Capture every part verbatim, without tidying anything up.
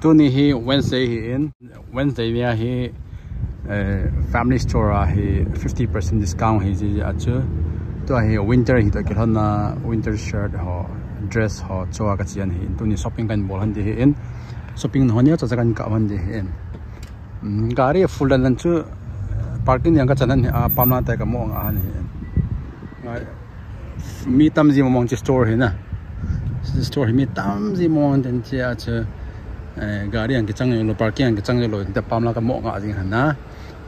Tuni hi Wednesday hi in, Wednesday ni a hi, eh, family store a hi fifty percent discount hi ji a chu. Tua hi winter hi to kilhon na winter shirt ho, dress ho, cho a ka chian hi in. Tuni shopping kan bol han di hi in. Shopping ho ni cha cha kan ka han di hi in. Mm, gari full dan chu parking yang ka chan han hi a pamna tai ka mo nga han hi in. Ngai. Mi tam ji mong chi store hi na. Store hi mi tam ji mong ten chi a chu, eh, gari ang kichang lo, parking ang kichang lo, te pam la ka mo nga jing han na.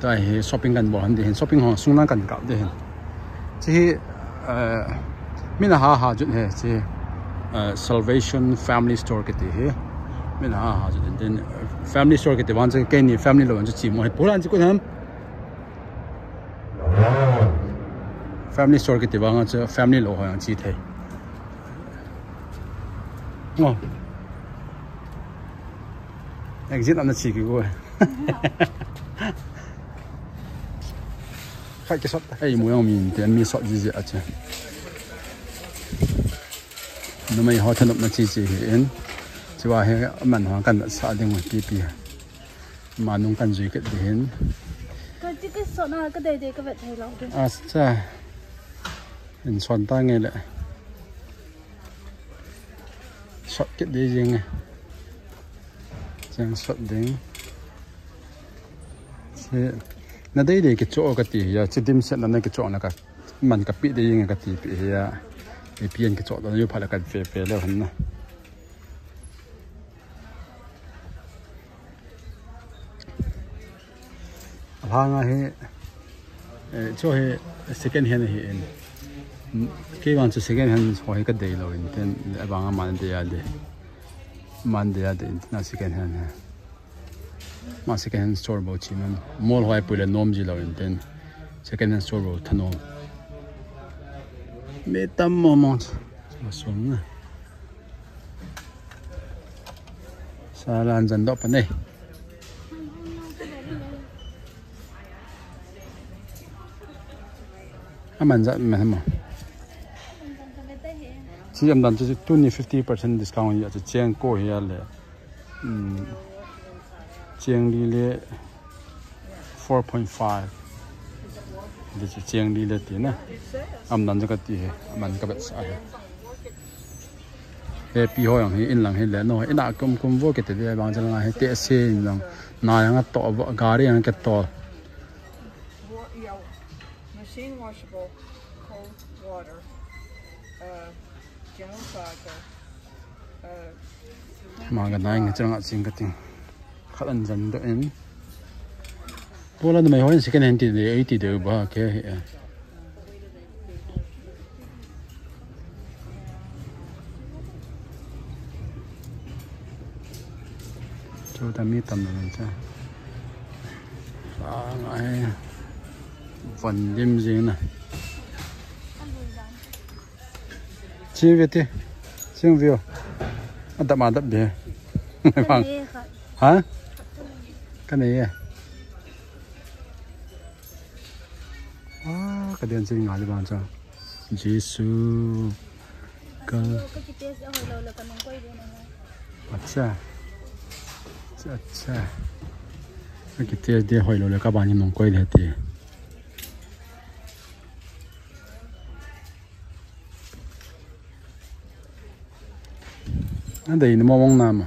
Tua hi shopping kan bol han di hin, shopping ho sung nang kan kap di hin. Chi hi, eh, mi na ha ha jut he chi, eh, Salvation Family Store kiti hi. Mi na ha ha jut den, eh, family store kiti vang chi ke ni family lo vang chi mo hi pulan chi ku ham. Family store kiti vang chu family lo ho yang chi thei. Oh. Exit ana chi ki go. Khai ki sot. Hei, mu yang mi te mi sot ji ji a che. Numei ho thanop na chi chi hi in. Chi wa he man ho kan sa ding pi pi. Manung kan jui ket di hin. Ka ti ka sot na ka dei dei ka vet thei lo ding. Acha. In son ta nge le. Sot ket di jing. Chang sot ding. Si na dei dei ki cho ka ti ya, chi dim set na na ki cho na ka man ka pi di jing ka ti pi ya. E pi en ki cho da yu pha la ka fe fe le han na. Alhanga hi, eh, cho hi second hand hi in. Kei vang chu second hand ho hi ka dei lo in ten, abang a man dei a dei. Man dei a dei in, na second hand hi. Ma second hand store bo chi man. Mall ho ai pui le nom ji lo in ten. Second hand store bo thanom. Mi tam mo mo. Ma sung na. Sala an jan doh pan e. Aman jat me hamo. Chi am dan chu tuni fifty percent discount ya chu cheng ko hi ya le. Hmm. Cheng li le four point five. Di chu cheng li le ti na. Am dan chu ka ti he. Aman ka bet sa he. He pi ho yang hi in lang hi le no, in a kum kum vo ke te ve bang jal nga hi te se in lang. Na yang a to vo, gari yang ke to. Wa-, yeah, machine washable, cold water, uh, general cycle, uh, Ma ga nai nga chang a ching ka ting. Khat an jan doh in. Pola numei hon second hand ti de, ei ti de ba ke he. Chu ta mi tam na cha. Sa ngai. Van lim jing na. Chi ve ti. Ching view. Adap adap de. Bang. Ha? Ka nei e. Ah, ka den ching ngai bang cha. Jesu. Ka. Ka ki test a hoi lo le ka nung koi de na. Acha. Acha, acha. Ka ki test de hoi lo le ka bang nung koi de ti. Adei ni mo mong na ma.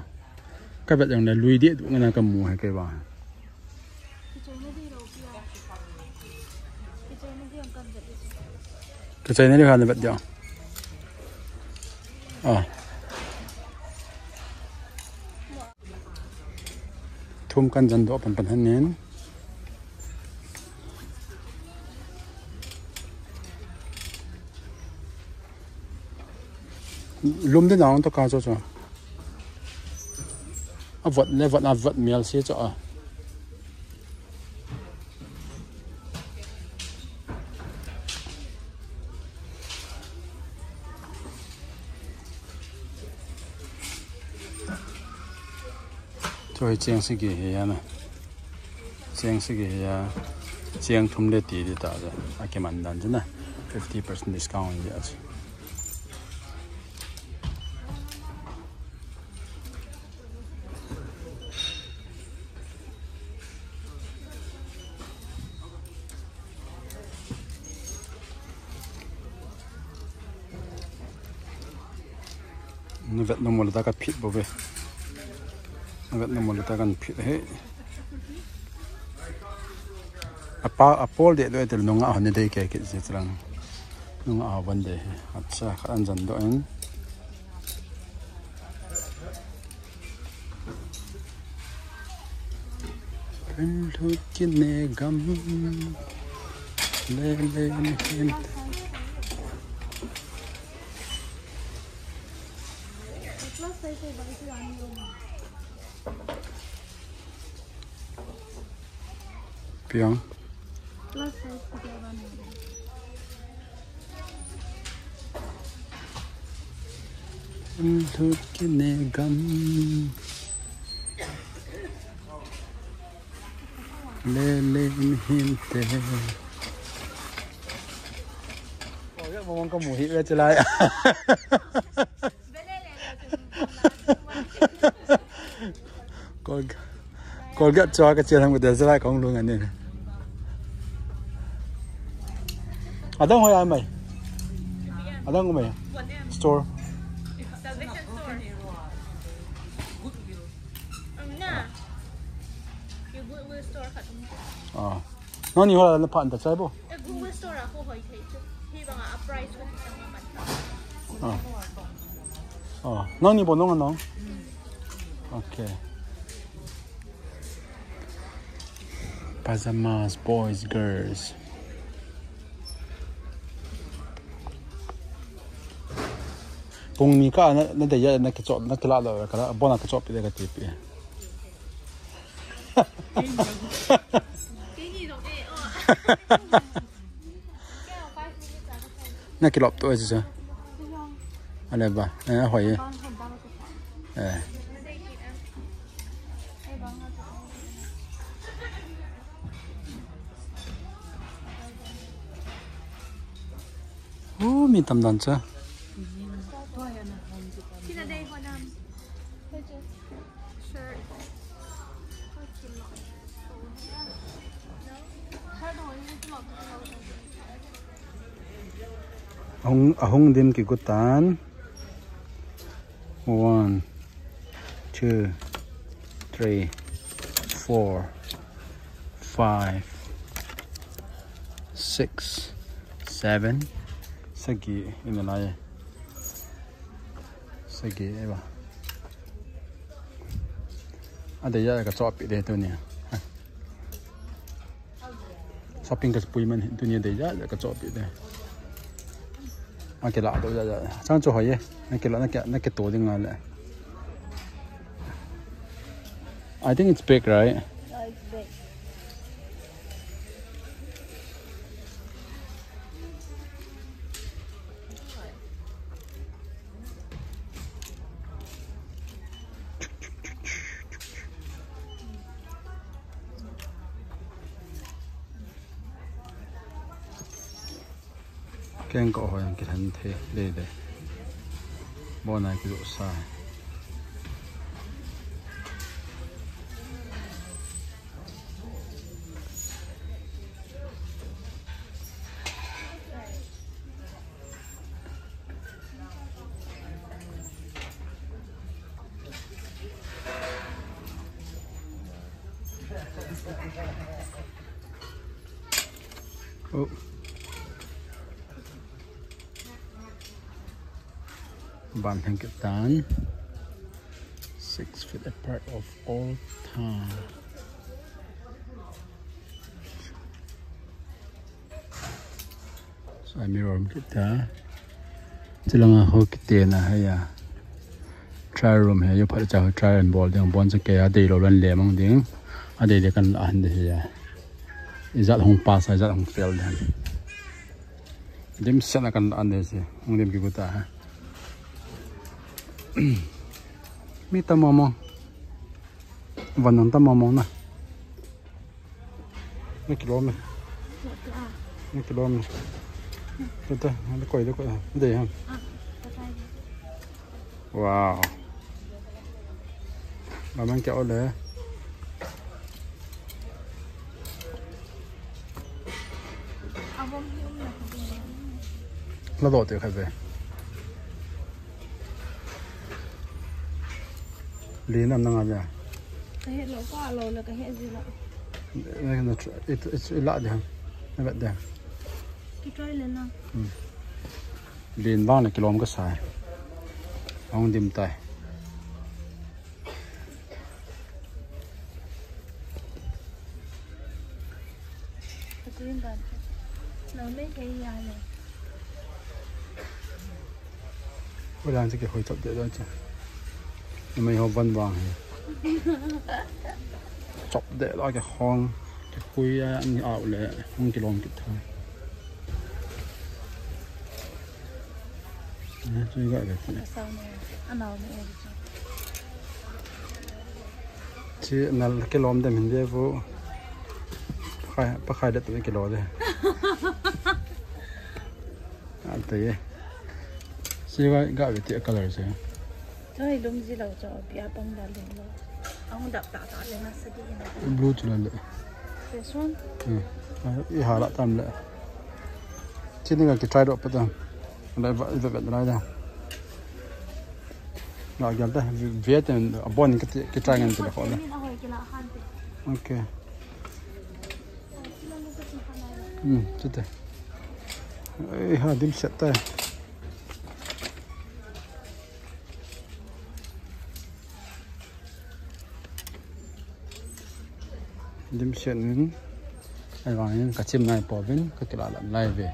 Ka vet jong le lui deh duh nge na ka mu he kei vang. Ka chai na di khan vet jong. Ah. Thum kan jan doh pan pan han nen. Lum de nang to ka cho cho. A vot le vot a vot mial si cho a. Cho hi cheng sagi hi a na. Cheng sagi hi a. Cheng thum le ti di ta ja. A kiman dan chu na. Fifty percent discount hi a chu. Na vet nom le ta ka phit bou ve. Na vet nom le ta kan phit he. Apa, apol de do tel nunga hon de ke ke je chlang. Nunga a van de he. Acha, khat an jan do in. Lut kine gam. Le le ni hin. Piang. Lut kine gam. Le le ni hin te. Ko ya mo ka mu hi ve chilai. Kol, Colgate cho ka che thang ko de chilai kong lung ani. Adang hoi a mai. Adang ko mai. Store. Salvation Store. Ang na. Yung Goodwill Store ka tum. Ah. Nani ho la phan ta chai bo. E Goodwill Store a ko hoi thei chu. Hi bang a price ko ti sang man. Ah. Ah. Nani bo nong nong. Okay. Pajamas, boys, girls. Pung ni ka na, na de ya na kichop, na kila lo ka la, bona kichop de ka tipi. Na kilop to ese. Ale ba, eh, hoi. Eh. Oh, mi tam dan cha. Sina dei ho nam. Shirt. Ahung, ahung dim kigu tan. One, two, three, four, five, six, seven. Sagi, ina lai. Sagi, eba. Adei ya ka chopi de tu ni. Shopping ka pui man tu ni de ya ka chopi de. Akila do ya ya. Chang cho hoye. Akila na ke na ke to ding le. I think it's big, right? Yeah, it's big. Keng ko ho yang kilhen thei le le. Bona kijo sa. Oh. Ban heng kitan. Six feet apart of all time. Sai mi room kita. Chilanga ho kiti na haya. Trial room he, yo phat cha trial and bol ding, bon cha ke a dei lo lan le mang ding. A dei de kan an de he ya. Ijat hung pass, ijat hung fail de. Dim sena kan an de se. Hung dim ki buta ha. Mi ta momo. Van nang ta momo na. Na kilom e. Na kilom e. Tata, na koi de koi. De ha. Wow. Ba man kya ole. La do te kha ve. Len am nanga ja. Ka het lou, ka lo le ka het ji la. Na, na, it, it, ila de. Na bet de. Ki try le na. Hmm. Len vang le kilom ka sa. Hung dim tai. Ka green band. Lo me ke ya le. Hoilang chu kihoi chop deh loi chu. Numei ho von vang hi. Chop deh loi kihong. Kihoi a ni au le hung kilom kit tha. Eh, chu ga ga ti. Ka sao ne. Anao ne e chu. Chi nal kilom dem hin de vo. Pakhai, pakhai det tu kilo de. Ante ye. Siva ga ve ti a color se. Choi lum ji lo cho pia pang da lum lo. Ang dap ta ta le na sa di na. Blue chu le. This one? Hmm. I hala tam le. Chini ga ki try do pa ta. Le va va va da. Ga ga ta ve ten bon ki ki try ngan ti le ko le. Min a hoi ki la han te. Okay. Hmm, chute. Ei, ha, dim set tai. Dim set in. Ei, vang in, ka chim nai po vin, ka kila lam lai ve.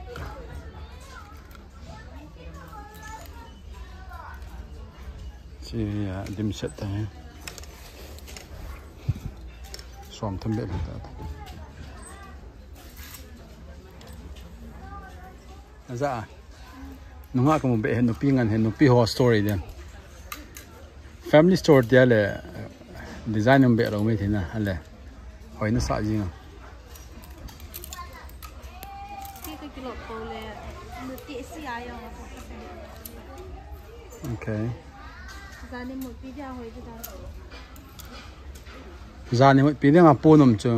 Chi, a, dim set ta hi. Som thum beh ta. Aja. Nunga ka mu beh he nupi ngan he nupi ho story den. Family store dia le design um beh lo me thina ale. Hoi na sa jing a. Ti ka kilo ko le, nu ti si a yong a sa ka sa. Okay. Jani mu pi dia hoi di da. Jani mu pi dia nga pu num chu.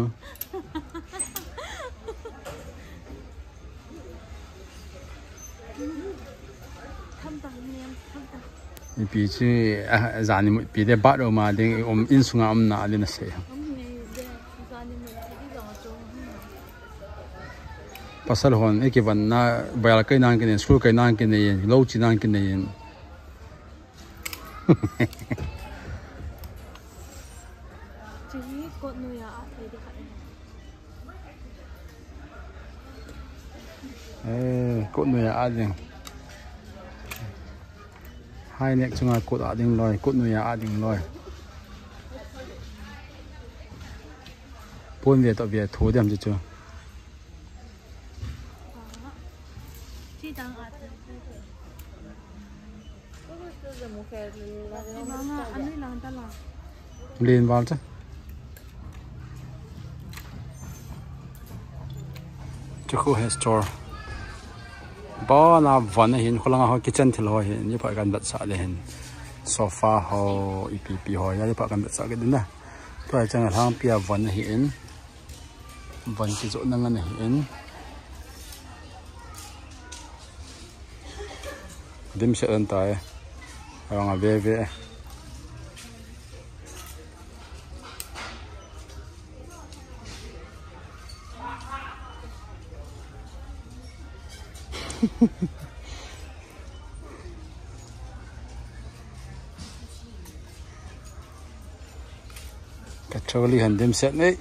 Ipi chi, ah, jani mu pi de bat o ma ding, um, in sunga um na, ali na se. Pasal hon, e ki van na, bayal kai nang kine, school kai nang kine, lo chi nang kine. Chi hi kot nu ya a thei di khat ni. Eh, kot nu ya a ding. Hai nek chunga kot a ding loi, kot nu ya a ding loi. Pon ve to ve tho dem chu chu. Chi dang a. Len val cha. Chu khu he store. Ba na van hin kholanga ho kitchen thil ho hin, ni pa kan bat sa le hin. Sofa ho, ipi pi ho, ya ni pa kan bat sa ke din da. Tua chang lang pia van hin. Van kijoh na ngan ahi in. Dim se an tai. Awang a ve ve. Ka trolley han dim set nei.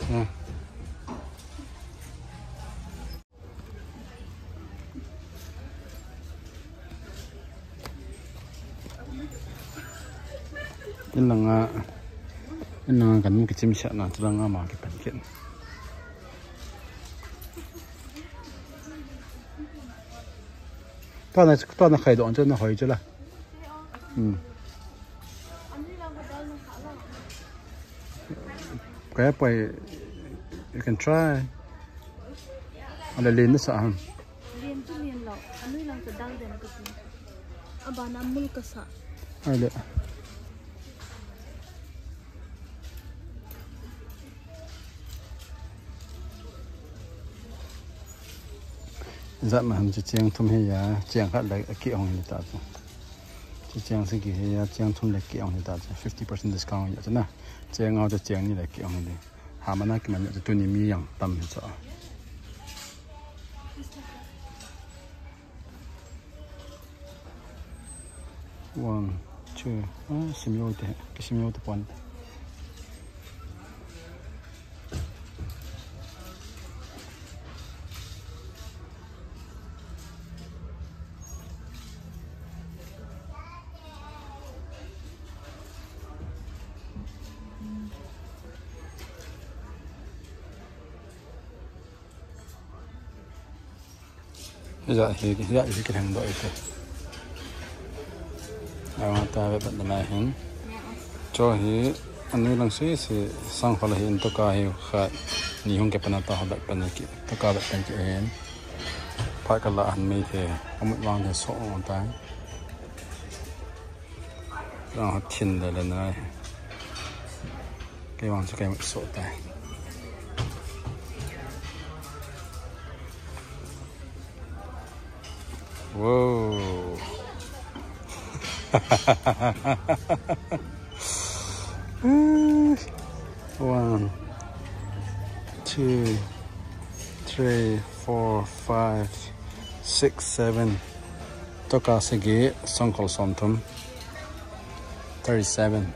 Ha. Inlanga, inlanga kan mu kichim set na, chulanga ma kipan kit. Tua na, tua na khai don chu na hoi chu la. Hmm. Kaya pa, you can try. Ala len na sa ham. Len chu len lo. Anui lang ka dal den ka ti. Abana mul ka sa. Ala. Jat ma ham chu cheng thum hi ya, cheng khat la ki hong hi ta chu. Cheng sagi hi a, cheng thum le keh ong hi ta chu, fifty percent discount ya chu na. Cheng ngau chu cheng ni le keh ong hi le. Ham ana kiman ya chu tuni mi jong tam hi chu. One, two, ah, sim jou te, kisim jou te pon. Hijat hi, hijat hi kilheng doh ite. Awa ta ve bat na hin. Cho hi, ani lang si si sang phala hi in toka hi kha ni hung ke pana ta ha bat pan ki. Toka bat pan ki hin. Pha ka la han mei the. Amut wang the so on ta. Jong ha thin le le nai. Kei vang chu kei mat so tai. Wow. One, two, three, four, five, six, seven. Toka sagi, songkol somthum. Thirty-seven.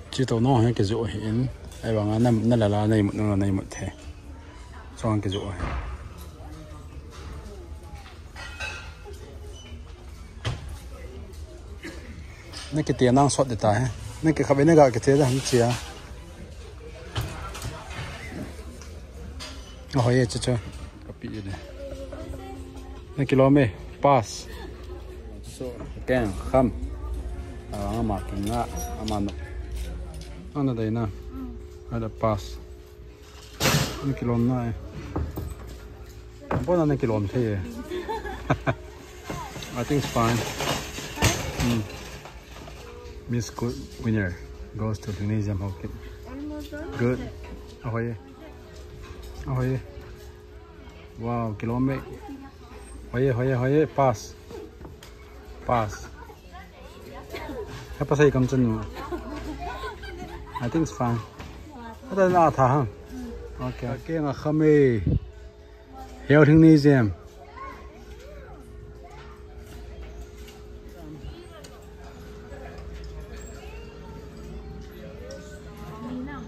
Chi to no he ke jo he in. Ai banga na na la la nei mut no nei mut the. Chong ke jo he. Na ke te nang sot de ta he. Na ke khabe na ga ke te da ham chia. Ahoye chu chu. Kapi de. Na kilom e, pass. So, keng, kham. Ah, ama kinga, ama no. Ana dai na. Ada pass. Na kilom na e. Bona na kilom the e. I think it's fine. Mm. Miss Good winner goes to Tunisia Hawking. Good. Ahoye. Ahoye. Wow, kilom e. Hoye, hoye, hoye, pass. Pass. Hapa sai kam chanu. I think it's fine. Ada na tha ha. Okay. Okay, nga kham e. Heo thing ni jem.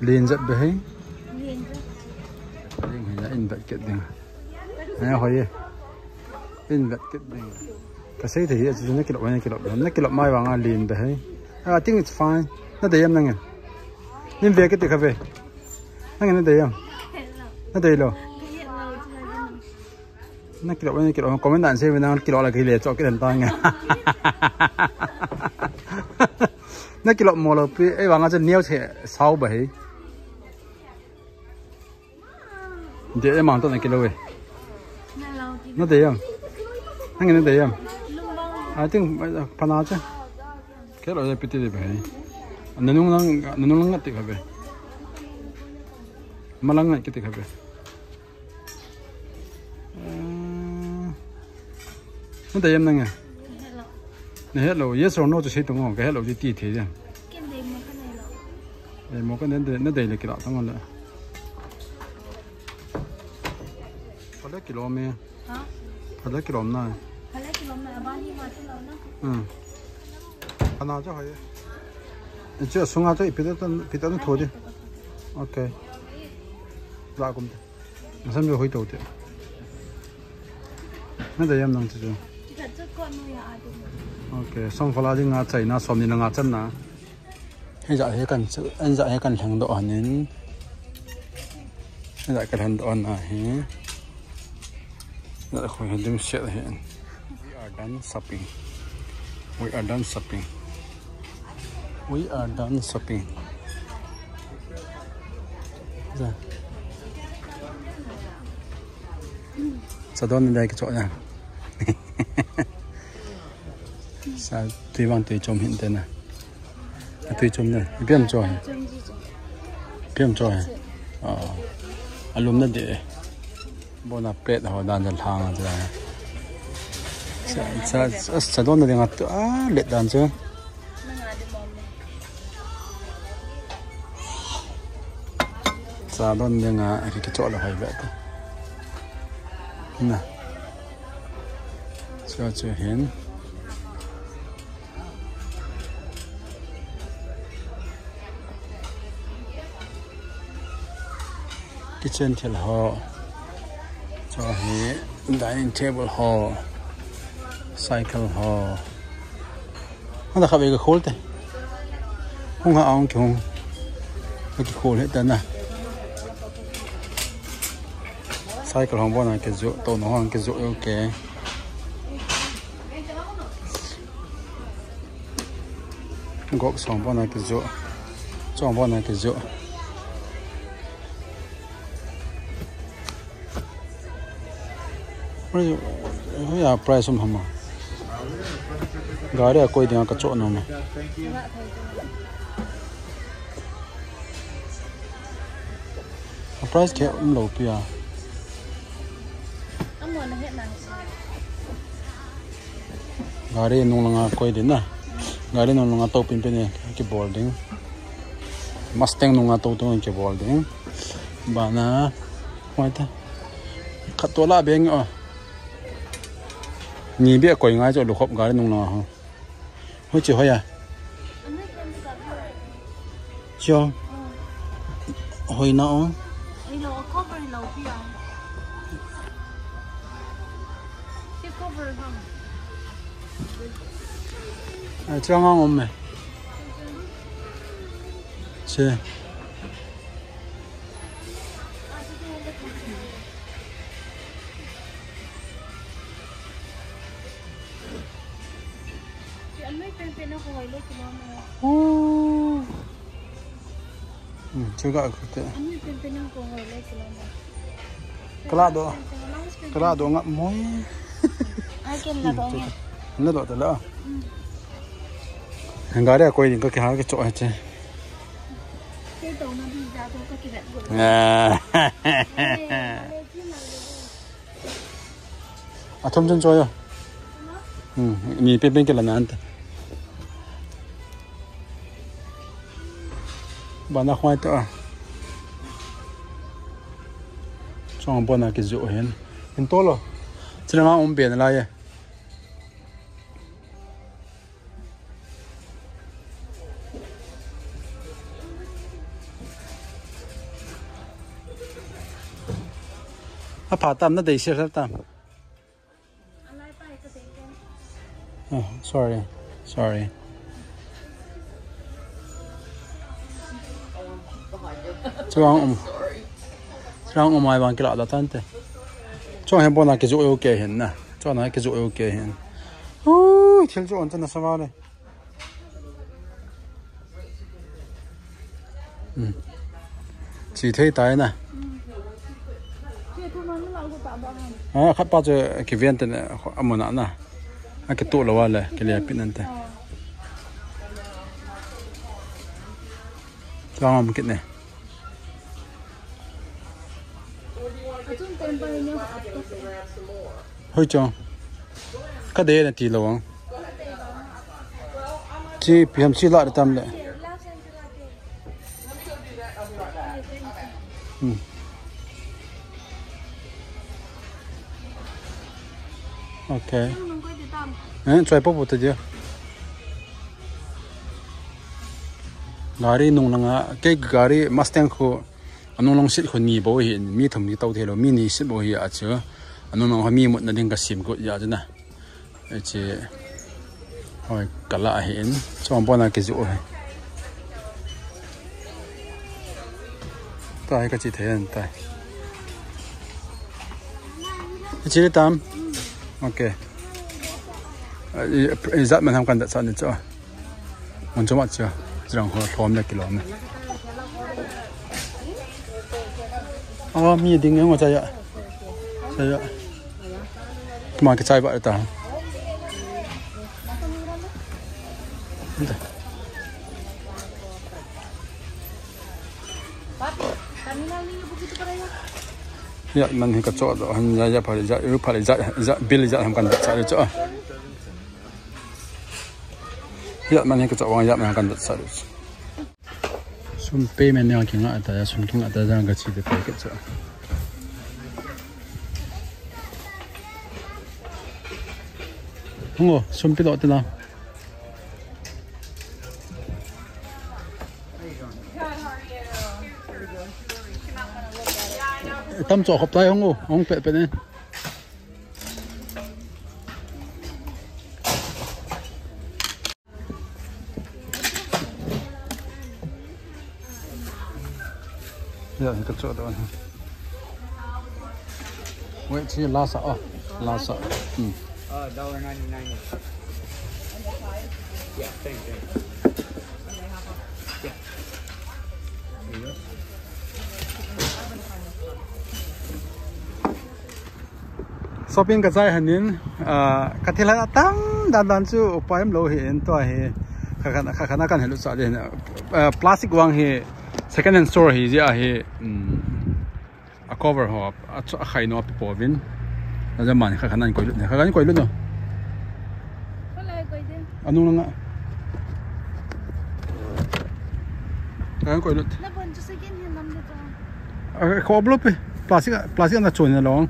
Lin jat be hei. Lin hei la in bat ket ding. Ai, hoye. In bat ket ding. Ka sei te hi, a chu na kilop, na kilop, na kilop mai vang a lin be hei. I think it's fine. Na dei am nang e. Nin ve ket te kha ve. Nang e na dei am. Na dei lo. Na kilop, na kilop, comment dan se ve na kilop la kile cho kilen ta nge. Na kilop mo lo pi, ei vang a chu neo che sao ba hei. De e mang to na kilop e. Na dei am. Nang e na dei am. I think, eh, pana che. Ke lo je piti de ba hei. Na nung lang, na nung lang ti kha be. Ma lang ti kha be. Eh, na dei am nang e? Hello. Na hello, yes or no chu sei tung o, ka hello chu ti thei jeng. Ken dei mo ka nei lo. Dei mo ka nei, na dei le kila tang le. Pha le kilom e. Ha? Pha le kilom na. Pha le kilom na, abani ma chu lo na. Hmm. Ana chu hoye. Chu sunga chu ipi ta, ipi ta na tho di. Okay. La kum te. Asam jo hoi to te. Na dei am nang chu chu. Khat chu ko nu ya a tu. Okay, song phala ding a chai na som ni na nga chan na. Hei ja he kan, hei ja he kan lheng doh han in. Hei ja kan lheng doh han a hi. Ja khoi he dim set he. We are done shopping. We are done shopping. We are done shopping. Za. Sa don dai ke cho ya. Sa tui vang tui chom hin te na. A tui chom na. Piam cho. Piam cho. Ah. Alum na de. Bona plate ho dan ja lhang ja. Cha, cha, cha don na dinga tu, ah, let dan chu. Cha don dinga, ki, kicho la hoi be ta. Na. Cha chu hin. Kitchen thil ho. Cho hi dining table ho. Cycle ho. Hana kha be ka khol te. Hung ha ang ki hung. Ka ki khol he ta na. Cycle hong bona ki ju, to no hong ki ju, okay. Gok song bona ki ju. Chong bona ki ju. Hoi, hoi a price um hama. Gari a koi dinga ka cho no ma. A price ke um lo pi a. Gari nung langa koi din na. Gari nung langa to pin pin e ki bol ding. Mustang nunga to to ki bol ding. Bana. Hoi ta. Khat to la beng o. Ni bia koi ngai cho lu khop gari nung langa ho. Hoi chi hoi a. Cho. Hoi na o. Ei lo, cover lo pi a. Che cover hang. A, chang ang om me. Che. Oh. Hmm, chu ga kute. Kala do. Kala do ngap moi. Ai ken la do ne. Na do ta la. Gari a koi ding ka ki ha ki cho ha che. Ke to na bi ja to ka ki vet go. Ah. A thum chun cho yo. Hmm, mi pe pen ke la nan ta. Bana khoi to a. Chong bona ki ju hin. Hin to lo. Chila ma um pen la ye. A pha tam na dei sel tam. Oh, sorry. Sorry. Chuang um. Chuang um ai bang kila da tante. Chuang hen bona ki ju okay hen na. Chuang na ki ju okay hen. Ui, thil chu on chana sawa le. Hmm. Chi thei tai na. A, khat pa chu ki ven ten a mun a na. A ki tu lo wa le, ki le pin an te. Chuang um kit ne. Hoi chong. Ka de na ti lo ang. Chi piam chi la tam le. Hmm. Okay. Eh, choi po po ta dia. Gari nung langa, kei gari Mustang khu, anung long seat khu ni bou hi, mi thum ni to thei lou, mi ni seat bou hi a chu. Anung long mi mutna ding ka sim got ya chu na. Hiche, hoi, kala hi in, chong bona ki ju hi. Tai ka chi thei an tai. Hiche tam? Okay. I, i zat man ham kan dat sa ni chu. Mun chu ma chu. Jrang ho lhom le kilom le. A, mi ding ngo cha ya. Cha ya. Ma ki chai ba ta. Ijat man hi kachoh doh, han ijat, ijat pha, ijat, ijat pha, ijat, ijat, bill ijat ham kan vetsah le chu a. Ijat man hi kachoh vang ijat man kan vetsah le chu. Sum payment ni kinga ta, sum kinga ta jang kachi te pay ke chu. Hung o, sum pe doh te la. Tam choh khop tai hung o, hung pet pet ne. Ya, ka choh doh. Wait, see, last, oh, last. Hmm. Uh, dollar ninety-nine. Yeah, thank you. Yeah. There you go. Shopping kachai hanin, ah, kathil han atam dan dan chu upai umlou hin tua hi. Kha khan, kha khan kan helu sa din. Ah, plastic vang hi second hand store hi jeh a hi, um, a cover ho, a, a khai nom ape pouvin. Ajeh man kha khan an koi lut ne. Kha khan koi lut no. Kolai koi din. Anung nga. Kha khan koi lut. Na bon chu second hand lam de to. Ah, kho blope. Plastic, plastic na chon na long.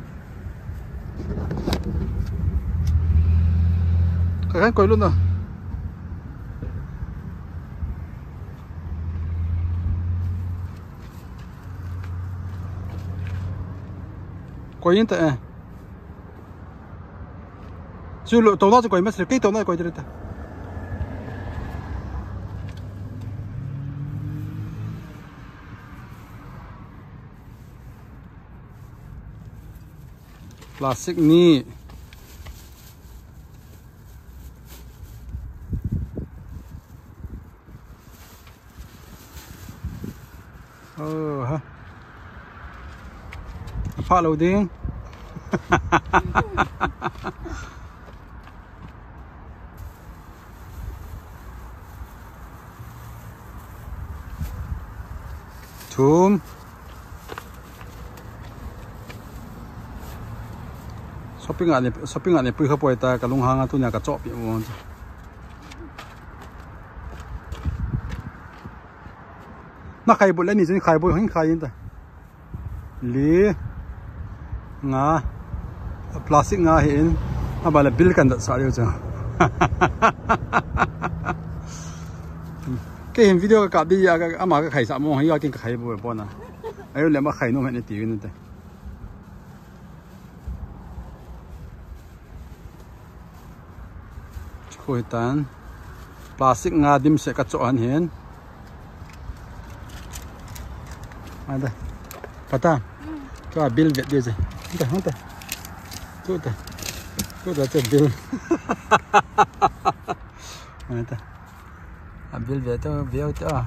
Kha khan koi lut na. Koi in ta e. Chu lo, to na chu koi ma se, kei to na koi de ta. Plastic ni. Oh, ha. Pha lo ding. Thum. Shopping a ni, shopping a ni pui kha poi ta, ka lunghang a tunia ka choh pi mo. Na khai bu le ni chun khai bu hin khai in ta. Li. Nga. Plastic nga hi in. Aba le bill kan dat sa liu cha. Kei hin video ka kap di ya ka ama ka khai sa mo hi ya kin ka khai bu pon a. Ayo le ma khai nom hen ti vin te. Chu khu hitan. Plastic nga dimset ka choh han hin. Ada. Pata. Tua bill vet dia je. Anta, anta. Tu ta. Tu ta che bill. Anta. A bill vet to, vet to. Ah,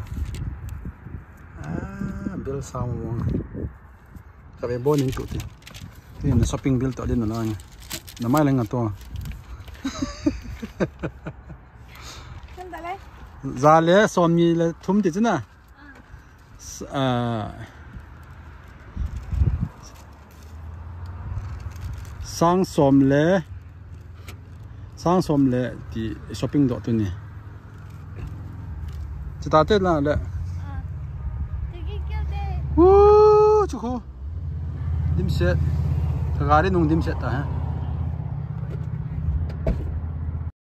bill sao mo. Ka ve bon in tu ti. Ti na shopping bill to din na lang. Na mai lang to. Kan da le. Za le som ni le thum ti chuna. Ah. S-, ah, sang som le Sang som le ti shopping doh tuni. Chita te la le. Ah. Tiki kya te? Woo, chu khu. Dimset. Ka gari nung dimset ta ha.